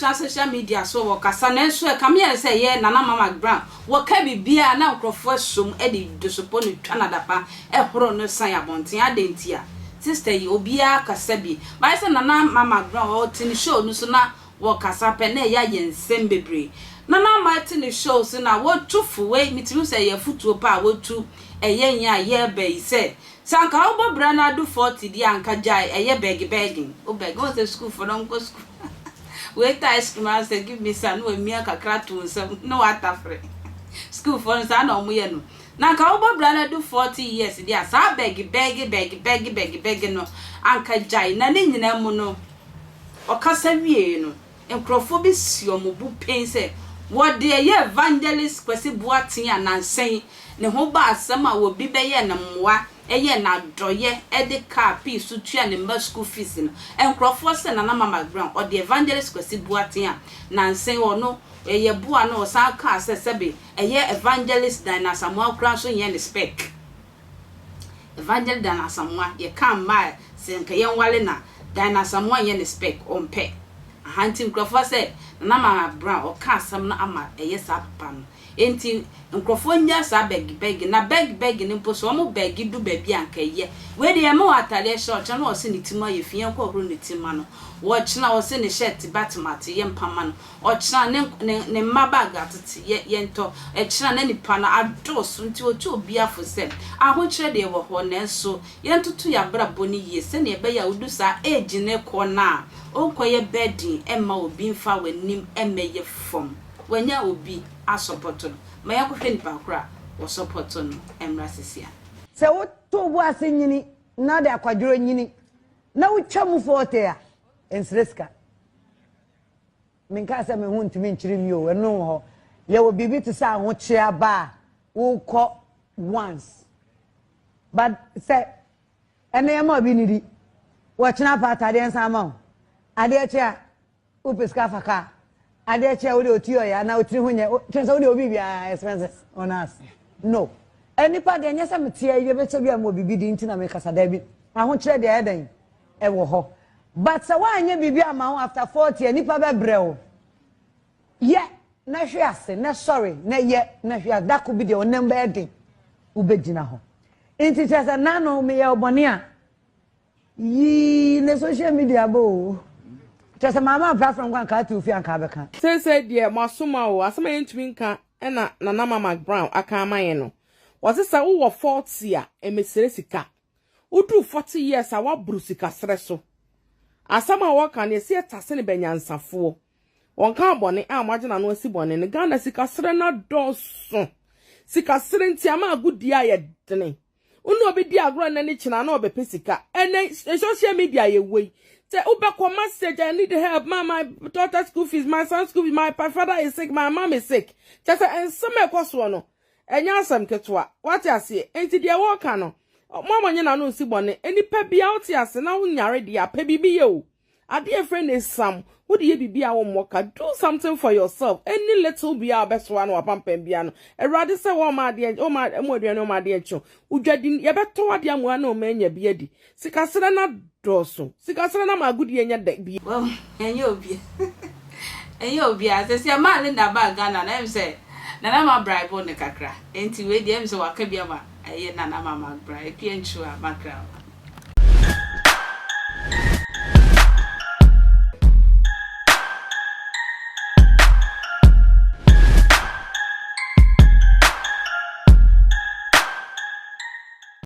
atena social media so wɔkasa, nanso ɛkame ayɛ sɛ ɛyɛ Nana Mama McBrown. Wɔka biribiara a na nkurɔfoɔ asom de dosopɔ no twa no adapa horo no san abɔnten. Adɛn ntia? Sister yi, obiara kasa bi. Mayɛ sɛ Nana Mama McBrown, ɔte ne show no so na wɔkasa pɛ na ɛyɛ ayɛ nsɛm bebree. Nana Ama te ne show so na wɔtu fo, wei metumi hu sɛ ɛyɛ afotuo pa a wɔtu ɛyɛ yɛn a yɛreba yi sɛ, sɛ anka wobɔ bra no adu 40 deɛ a anka gyae ɛyɛ beg begging. Wo beg, wohu sɛ sukuufoɔ no wɔnkɔ sukuu. Wei tɔ ice cream a sɛ give me some na wamia kakra ato wo nsam na watafere. Sukuufoɔ no saa na wɔyɛ no. Na anka wobɔ bra no adu 40 years deɛ a saa beg beg beg beg beg beg no anka gyae. Na ne nyinaa mu no, ɔkasa wieeɛ no, nkurɔfoɔ bi si wɔn bo pen sɛ wɔde ɛyɛ Evangelist Kwasi Boateng a nansa yi ne ho baa asɛm a obi bɛyɛɛ no mmoa yɛɛ no adɔeɛ de kaa pii so tua ne mma school fees no. Nkurɔfoɔ sɛ Nana Mama Brown, ɔde Evangelist Kwasi Boateng a nansa yi ɔno ɛyɛ boa no ɔsan kaa sɛ sɛbe ɛyɛ Evangelist Diana Asamoah koraa nso nyɛ ne spec. Evangelist Diana Asamoah, yɛkaa mmaa a sɛ nka yɛnwale no a, Diana Asamoah nyɛ ne spec, ɔmpɛ. Aha nti nkurɔfoɔ sɛ Nana Mama Brown ɔka asɛm no ama ɛyɛ saa papa no. Enti nkurɔfoɔ nnya saa beg beg na beg beg no mpo sɛ wɔn beg du baabi a anka ɛyɛ. Wei deɛ yɛma wɔn atadeɛ hyɛ ɔkyena na wɔse ne ti mu ayɛ fi yɛnkɔ horo ne ti ma no. Wɔkyena wɔse ne shirt batemate yɛmpa ma no. Ɔkyena ne ne ne mma bag atete yɛ yɛntɔ. Ɛkyena na nipa no adɔɔso nti wɔtu obiara fo sɛ ahokyerɛ deɛ ɛwɔ hɔ nanso yɛntoto yɛn abrabɔ no yie sɛdeɛ ɛbɛyɛ a wodu saa age no rekɔ no a wonkɔyɛ burden mma obi mfa w'anim mmɛyɛ fam. Wanya obi asɔpɔto no. Ma yɛnkɔhwɛ nipa koro a wɔsɔpɔto no mmra sesia. Sɛ woto wo bo ase nyini na wode akwadworɔ nyini na wotwa mu fɔɔte a, nsrɛ sika. Menkaa sɛ me ho ntumi nkyere me o, ɛno wɔ hɔ. Yɛwɔ biribi te sɛ ahokyere aba a wokɔ once. But sɛ ɛnɛ yɛma obi nnidi, wɔkyena apa ataadeɛ nsan ma wo, adeɛ kye a wopɛ sika fa kaa, adeɛ kye a wode otu ɔyɛ anaa otiri ho nyɛ, kyerɛ sɛ wode obi biara expenses on us. No. Nnipa deɛ nyɛ sɛ meteɛ yɛbɛkyɛ bi a mewɔ biribi di nti na mekasa daabi. Ahokyerɛ deɛ ɛyɛ dɛn? Ɛwɔ hɔ. But sɛ woanyɛ biribi amma wo after 40 a, nnipa bɛbrɛ wo. Yɛ na hwe ase na sɔre na yɛ na hwe ase. Da ko bi deɛ wo nan bɛyɛ den, wobɛgyina hɔ. Nti kyerɛ sɛ nano meyɛ wo bɔne a, yii ne social media bɔ o. Kyerɛ sɛ maama platform kɔ anka ate ofie anka abɛka. Seesei deɛ moasoma o, asɛm a yɛntumi nka na Nana Mama Brown aka ama yɛn no. Wɔse sɛ wowɔ 40 a, mmesrɛ sika. Woduru 40 years a, woaboro sikasrɛ so. Asɛm a wɔka no, yɛse yɛtase no bɛnyansafoɔ. Wɔnkaa bɔne a moagye n'ano asi bɔne no. Ghana sikasrɛ no adɔɔso. Sikasrɛ nti ama agodie ayɛ dene. Wo ne obi di agorɔ nnɛ ne kyena na ɔbɛpɛ sika. Ɛnɛ social media yɛ wei. Sɛ wobɛkɔ message, I need help, my, my daughter school fees, my son school fees, my father is sick, my mom is sick. Kyɛ sɛ nsɛm a ɛkɔ soɔ no, ɛnyɛ asɛm ketewa. Wate aseɛ? Enti deɛ wɔreka no, mo a monyɛ n'ano nsi bɔne. Nnipa bia wote ase na wonyare deɛ a, pɛ biribi yɛ o. Adeɛ a yɛfrɛ no esiam, wode yɛ biribi a wommɔ ka. Do something for yourself. Any little biara a wobɛsoa no w'apampam biara no, Awurade sɛ wɔmma adeɛ, wɔmma mo aduane, wɔmma adeɛ nkye wo. Wodwadi, yɛbɛtɔ adeɛ ama wo na wɔma anya bi adi. Sikasrɛ no adɔɔso. Sikasrɛ no ama agodie nyɛ dɛ bio. Wahu, ɛnyɛ obia, ɛnyɛ obia. Sɛsi a maa Linda baa Ghana no, ɛyɛ me sɛ Nana ama bribe no kakra. Enti wei deɛ ɛyɛ me sɛ waka bi ama ɛyɛ Nana ama ma bribe. Akua Nkyua, Makra o.